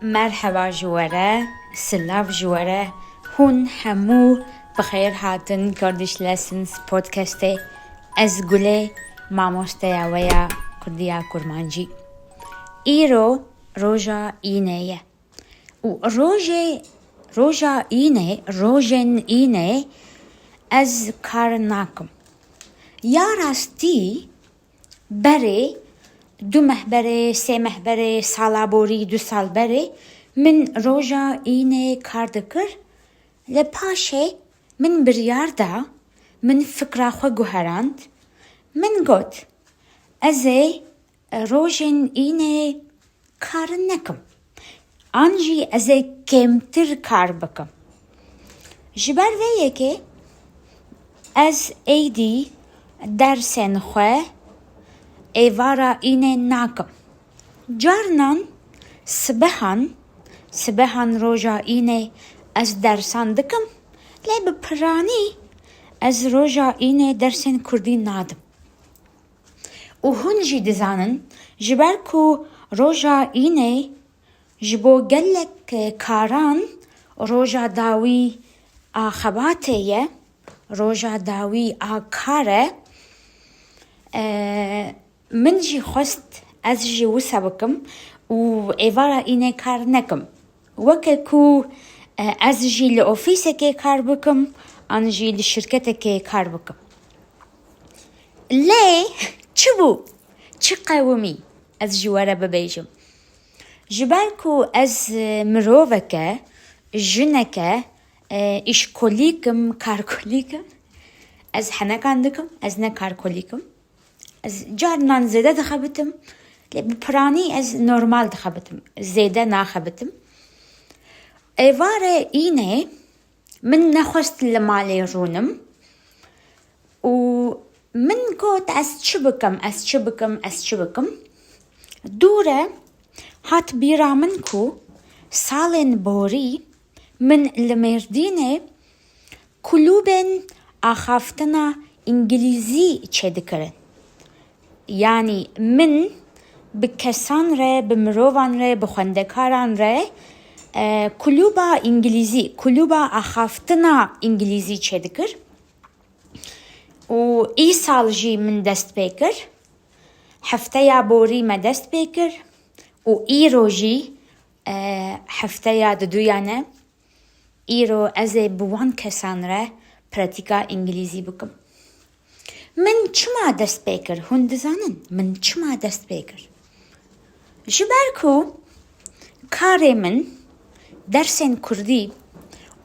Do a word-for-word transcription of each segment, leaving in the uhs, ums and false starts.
Merheba ji we re, silav ji we re, hûn hemû bi xêr hatin Kurdish Lessons podcastê. Ez Gulê, mamosteya we ya Kurdiya Kurmancî. Îro roja Înê ye. Û rojê, roja Înê, rojên Înê ez kar nakim. Ya rastî, berê, du meh berê, sê meh berê, sala borî, du sal berê min roja Înê kar dikir. Lê paşê min biryar da, min fikra xwe guherand. Min got, ez ê rojên Înê kar nekim. An jî ez ê kêmtir kar bikim. Ji ber vê yekê ez êdî dersên xwe êvara Înê nakim. Carinan sibehan, sibehan roja Înê ez dersan dikim, lê bi piranî ez roja Înê dersên Kurdî nadim. Û hûn jî dizanin, ji ber ku roja Înê ji bo gelek karan roja dawî a xebatê ye, roja dawî a kar e, e, min jî xwest ez jî wisa bikim û êvara Înê kar nekim. Weke ku, e, ez jî li ofîsekê kar bikim, an jî li şirketekê kar bikim. Lê çi bû? Çi qewimî? Ez ji we re bibêjim. Ji ber ku ez, e, miroveke, jineke, e, îşkolîk im, karkolîk im. Ez henekan dikim, ez ne karkolîk im. Ez carinan zêde dixebitim, lê bi piranî ez normal dixebitim. Zêde naxebitim. Êvarê Înê min nexwest li malê rûnim û min got, ez çi bikim, ez çi bikim, ez çi bikim? Dûre hat bîra min ku salên borî min li Mêrdînê kulûbên axaftina îngilîzî çêdikirin. Yanî min bi kesan re, bi mirovan re, bi xwendekaran re, e, kulûba îngilîzî, kulûba axaftina îngilîzî çêdikir. Û îsal jî min dest pê kir. Hefteya borî me dest pê kir. Û îro jî, e, hefteya diduyan e. Îro ez ê bi wan kesan re pratîka îngilîzî bikim. Min çima dest pê kir? Hûn dizanin min çima dest pê kir? Ji ber ku karê min dersên kurdî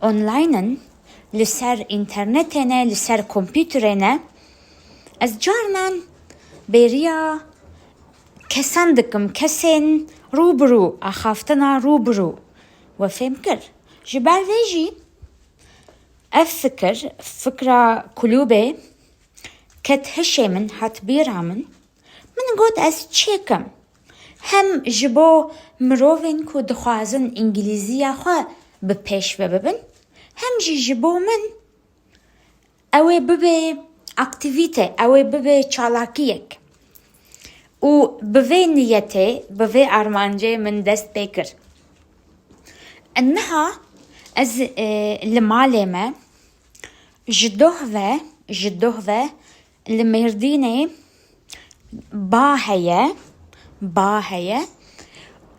online in, li ser înternetê ne, li ser kompîterê ne, ez carinan bêriya kesan dikim, kesên rû bi rû, axaftina rû bi rû we fêm kir. Ji ber vê jî ev fikir, fikra kulûbê ket hişê min, hat bîra min. Min got, ez çêkim. Hem ji bo mirovên ku dixwazin îngilîziya xwe bi pêş ve bibin, hem jî ji bo min ew ê bibe aktîvîte, ew ê bibe çalakiyek. Û bi vê niyetê, bi vê armancê min dest pê kir. Niha ez, e, li malê me, ji doh ve, ji doh ve li Mêrdînê ba heye, ba heye,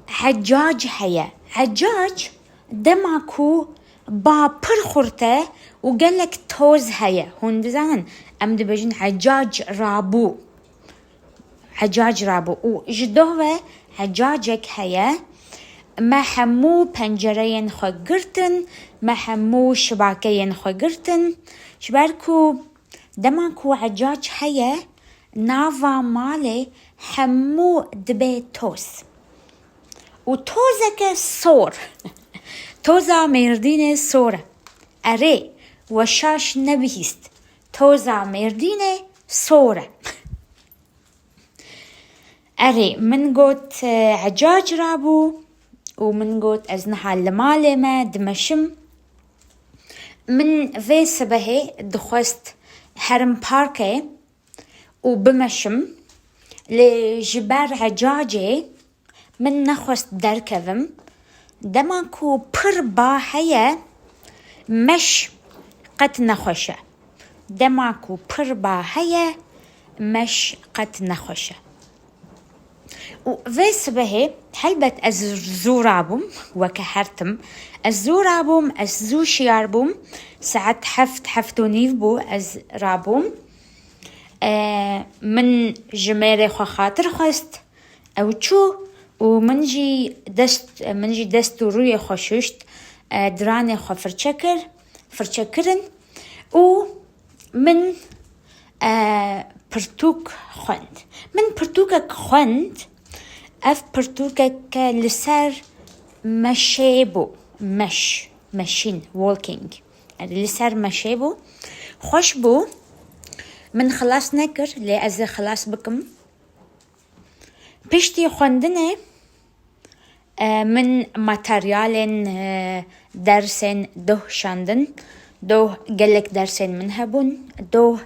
hecac heye. Hecac dema ku ba pir xurt e û gelek toz heye. Hûn dizanin, em dibêjin hecac rabû. Hecac rabû û ji doh ve hecacek heye. Me hemû pencereyên xwe girtin, me hemû şibakeyên xwe girtin. Ji ber ku dema ku hecac heye, nava malê hemû dibe toz. Û tozeke sor. Toza Mêrdînê sor e. Erê, we şaş nebihîst. Toza Mêrdînê sor e. Erê, min got, e, hecac rabû û min got, ez niha li malê me dimeşim. Min vê sibehê dixwest herim parkê û bimeşim. Lê ji ber hecacê min nexwest derkevim. Dema ku pir ba heye, meş qet nexweş e. Dema ku pir ba heye, meş qet nexweş e. Û vê sibehê helbet ez zû rabûm, weke her tim. Ez zû rabûm, ez zû şiyar bûm. Saet heft, heft û nîv bû, ez rabûm. E, min ji mêrê xwe xatir xwest. Ew çû û min jî dest, min jî dest û rûyê xwe şuşt, e, diranê xwe firçe kir, firçe kirin û min, e, pirtûk xwend. Min pirtûkek xwend, ev pirtûkeke li ser meşê bû, meş, meşîn, walking. Yani li ser meşê bû. Xweş bû. Min xilas nekir, lê ez ê xilas bikim. Piştî xwendinê, e, min materyalên, e, dersên doh şandin. Doh gelek dersên min hebûn. Doh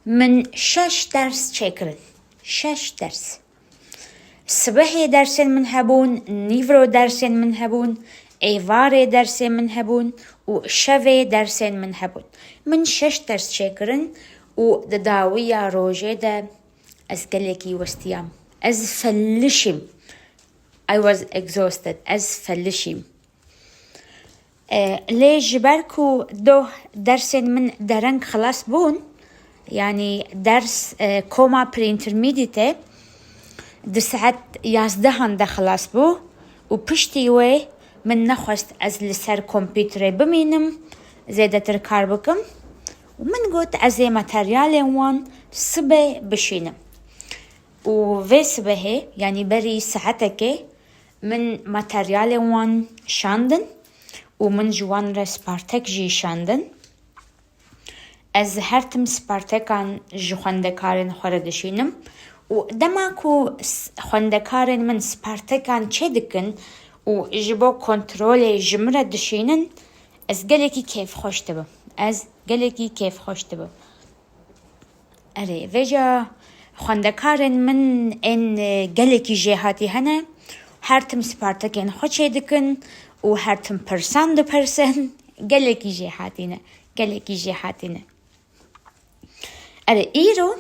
min şeş ders çêkirin. Şeş ders. Sibehê dersên min hebûn, nîvro dersên min hebûn, êvarê dersên min hebûn û şevê dersên min hebûn. Min şeş ders çêkirin û di dawiya rojê de ez gelekî westiyam. Ez felişîm. I was exhausted. Ez felişîm. E, lê ji ber ku doh dersên min dereng xilas bûn, yanî ders, e, koma pre-intermediate di saet yazdehan de xilas bû û piştî wê min nexwest ez li ser kompîterê bimînim, zêdetir kar bikim û min got ez ê materyalên wan sibê bişînim. Û vê sibehê, yanî berî saetekê, min materyalên wan şandin û min ji wan re spartek jî şandin. Ez her tim spartekan ji xwendekarên xwe re dişînim û dema ku s-, xwendekarên min spartekan çêdikin û ji bo kontrolê ji min re dişînin, ez gelekî kêfxweş dibim. Ez gelekî kêfxweş dibim. Erê, vêca xwendekarên min ên, e, gelekî jêhatî hene. Her tim spartekên xwe çêdikin û her tim pirsan dipirsin. Gelekî jêhatî ne. Gelekî jêhatî ne. Erê, îro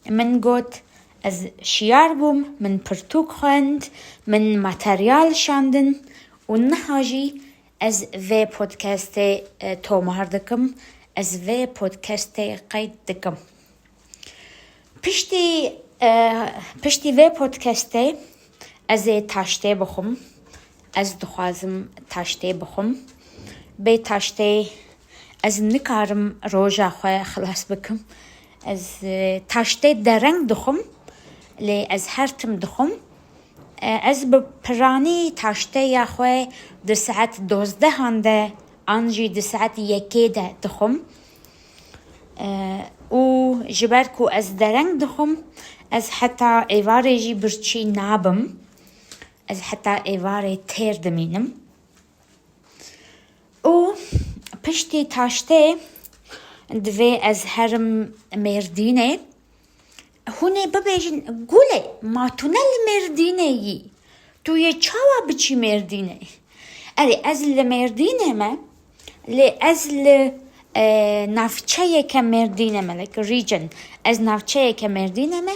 min got, ez şiyar bûm, min pirtûk xwend, min materyal şandin û niha jî ez vê podcastê, e, tomar dikim, ez vê podcastê qeyd dikim. Piştî, e, piştî vê podcastê ez ê taştê bixwim. Ez dixwazim taştê bixwim. Bê taştê ez nikarim roja xwe xilas bikim. Ez, e, taştê dereng dixwim, lê ez her tim dixwim. E, ez bi piranî taşteya xwe di saet dozdehan de an jî di saet yekê de dixwim. E, û ji ber ku ez dereng dixwim, ez heta êvarê jî birçî nabim. Ez heta êvarê têr dimînim. Û piştî taştê divê ez herim Mêrdînê. Hûn ê bibêjin, Gulê, ma tu ne li Mêrdînê yî? Tu yê çawa biçî Mêrdînê? Erê, ez li Mêrdînê me, lê ez li, e, navçeyeke Mêrdînê me, like region. Ez navçeyeke Mêrdînê me,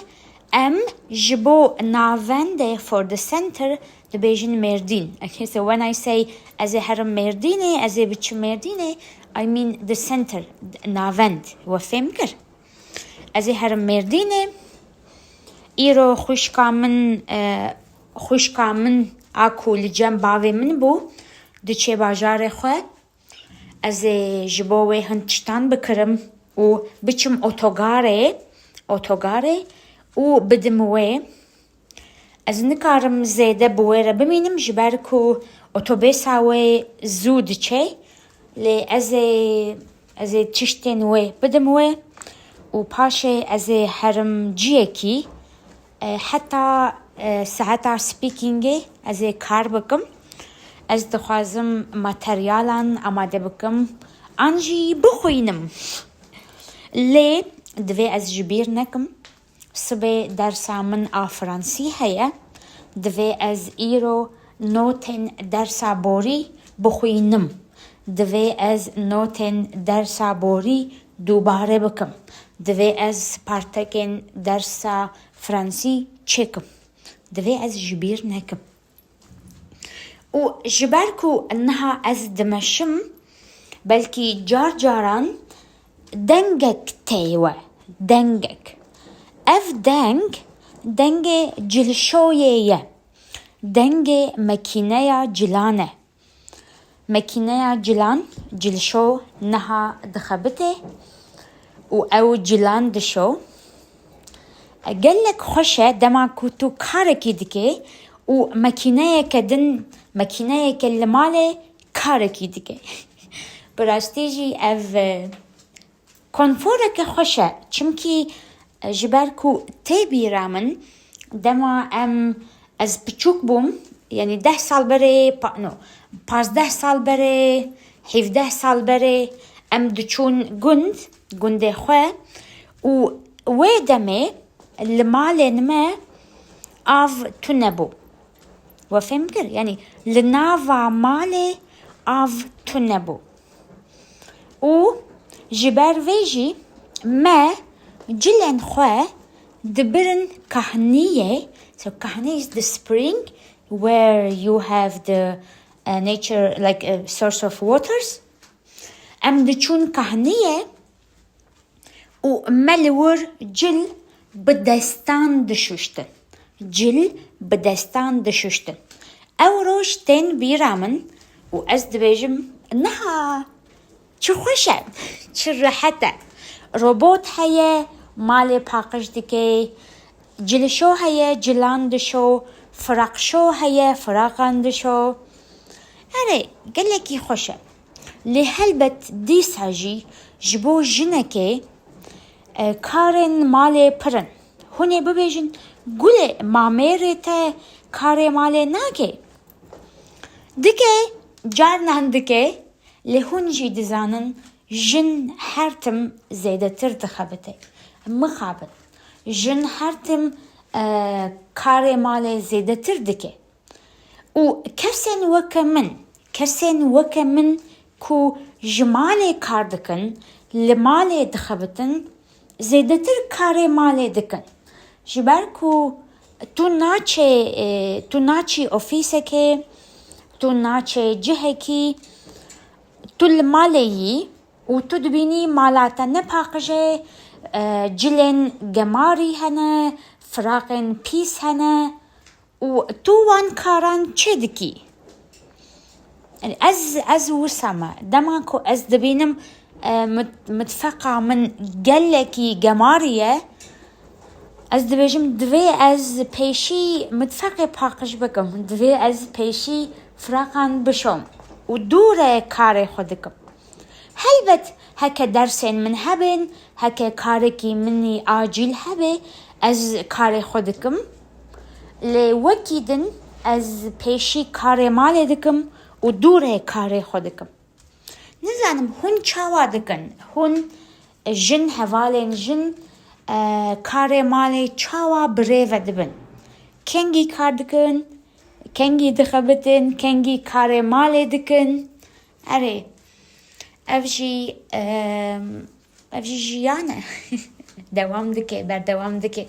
em ji bo navendê, for the center, dibêjin Mêrdîn. Okay, so when I say ez ê herim Mêrdînê, ez ê biçim Mêrdînê, I mean the center, navend. We fêm kir? Ez ê herim Mêrdînê. Îro xwişka min, e, xwişka min a ku li cem bavê min bû, diçe bajarê xwe. Ez ê ji bo wê hin tiştan bikirim û biçim otogarê, otogarê û bidim wê. Ez nikarim zêde bi wê re bimînim, ji ber ku otobêsa wê zû diçe, lê ez ê, ez ê tiştên wê bidim wê û paşê ez ê herim ciyekî, e, heta, e, saeta speakingê ez ê kar bikim. Ez dixwazim materyalan amade bikim, an jî bixwînim. Lê divê ez ji bîr nekim. Sibê dersa min a fransî heye. Divê ez îro notên dersa borî bixwînim. Divê ez notên dersa borî dubare bikim. Divê ez partekên dersa fransî çêkim. Divê ez ji bîr nekim. Û ji ber ku niha ez dimeşim, belkî car caran dengek tê we, dengek. Ev deng, dengê cilşoyê ye. Dengê mekîneya cilan e. Mekîneya cilan, cilşo niha dixebite û ew cilan dişo. Gelek xweş e dema ku tu karekî dike û mekîneyeke din, mekîneyeke li malê karekî dike. Bi rastî jî ev, e, konforeke xweş e. Çimkî, e, ji ber ku tê bîra min, dema em, ez piçûk bûm, yanî deh sal berê, pa-, no, pazdeh sal berê, hevdeh sal berê, em diçûn gund, gundê xwe û wê demê li malên me av tune bû. We fêm kir? Yanî li nava malê av tune bû. Û ji ber vê jî me cilên xwe dibirin kahniyê. So kahnî is the spring where you have the, uh, nature, like, a source of waters. Em diçûn kahniyê û me li wir cil bi destan dişuştin. Cil bi destan dişuştin. Ew roj tên bîra min û ez dibêjim, niha çi xweş e, çi rehet e. Robot heye, malê paqij dike, cilişo heye, cilan dişo, firaqşo heye, firaqan dişo. Erê, gelekî xweş e. Lê helbet dîsa jî ji bo jinekê, e, karên malê pir in. Hûn ê bibêjin, gulê mamêrê te karê malê nake? Dike, carnan dike, lê hûn jî dizanin, jin her tim zêdetir dixebite. Mixabin. Jin her tim, e, karê malê zêdetir dike. Û kesên weke min, kesên weke min ku ji malê kar dikin, li malê dixebitin, zêdetir karê malê dikin. Ji ber ku tu naçê, e, tu naçî ofîsekê, tu naçê cihekî, tu li malê yî û tu dibînî mala te ne paqij e, e, cilên gemarî hene, firaqên pîs hene. Û tu wan karan çê dikî? Yanî ez, ez wisa me. Dema ku ez dibînim, e, mit-, mitfeqa min gelekî gemarî ye, ez dibêjim, divê ez pêşî mitfeqê paqij bikim. Divê ez pêşî firaqan bişom. Û dûre karê xwe dikim. Helbet heke dersên min hebin, heke karekî min î acîl hebe, ez karê xwe dikim. Lê wekî din ez pêşî karê malê dikim û dûrê karê xwe dikim. Nizanim hûn çawa dikin? Hûn jin, hevalên jin, e, karê malê çawa bi rê ve dibin? Kengî kar dikin? Kengî dixebitin? Kengî karê malê dikin? Erê, ev jî, em, ev jî jiyan e. Dewam dike, berdewam dike.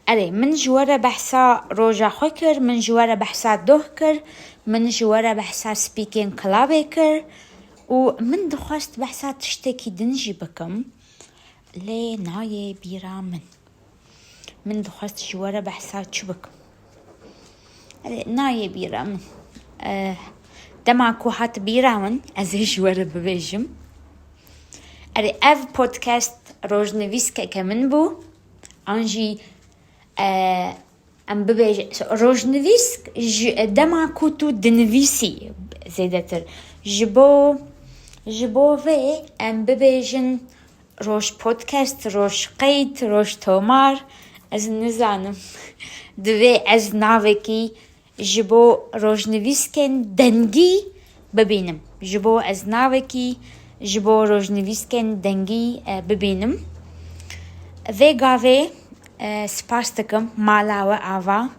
Erê, min ji we re behsa roja xwe kir, min ji we re behsa doh kir, min ji we re behsa spîkên kilabê kir û min dixwest behsa tiştekî din jî bikim, lê nayê bîra min. Min dixwest ji we re behsa çi bikim? Erê, nayê bîra min. Eh, dema ku hat bîra min, ez ê ji we re bibêjim. Erê, ev podcast rojnivîskeke min bû. An jî, eh, em bibêjin, rojnivîsk ji dema ku tu dinivîsî zêdetir. Ji bo, ji bo vê em bibêjin, roj podcast, roj qeyd, roj tomar, ez nizanim. Divê ez navekî ji bo rojnivîskên dengî bibînim. Ji bo ez navekî ji bo rojnivîskên dengî, e, bibînim. Vê gavê, e, spas dikim mala we ava.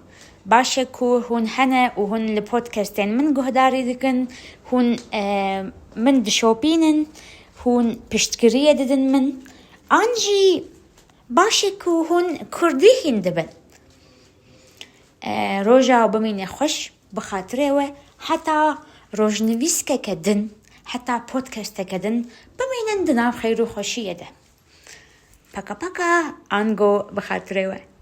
Baş e ku hûn hene û hûn li podcastên min guhdarî dikin, hûn, e, min dişopînin, hûn piştgiriyê didin min. An jî baş e ku hûn kurdî hîn dibin. E, roja we bimîne xweş, bi xatirê we heta rojnivîskeke din, heta podcasteke din bimînin di nav xeyr û xweşiyê de. Paka paka, ango bi xatirê we.